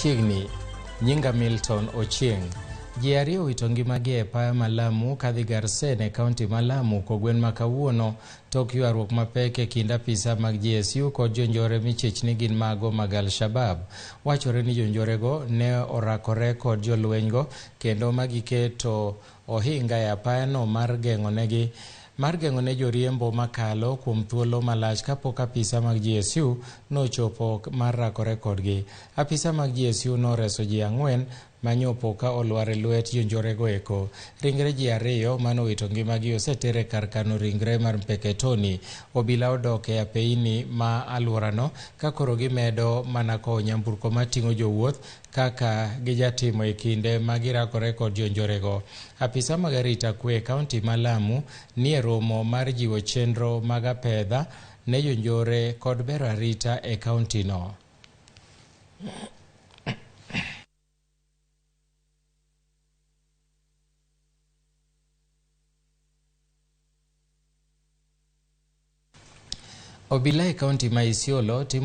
Machiegni, nyinga Milton Ochieng. Ji ariyo owito ngimagi e apaya ma Lamu kadhi Garsen e kaunti ma Lamu kogwen ma kawuono tok ywaruok mapek e kind apisa mag GSU kod jonjore michich ni gin mago mag Al-Shabab. Wachore ni jonjorego ne orakore kod jolwenygo kendo magiketo ohinga e apayano mar geng'onegi mar geng'one joriembo makalo kuom thuolo malach kapok apisa mag GSU nochopo mar rakore kodgi. Apisa mag GSU noreso ji 4 manyopo ka olwar e lwet jonjorego eko. Ringre ji 2 manowito ngimagi oseter e kar kano ringre mar Mpeketoni. Obila odok e apeini ma alworano ka koro gimedo mana kowo nyamburko mating'o jowuoth kaka gijatimo e kinde ma girakore kod jonjorego. Apisa mag arita kwe e kaunti ma Lamu nie romo mar jiwo chenro mag apedha ne jonjore kod bero arita e kaunti no. Obila e kaunti ma Isiolo timo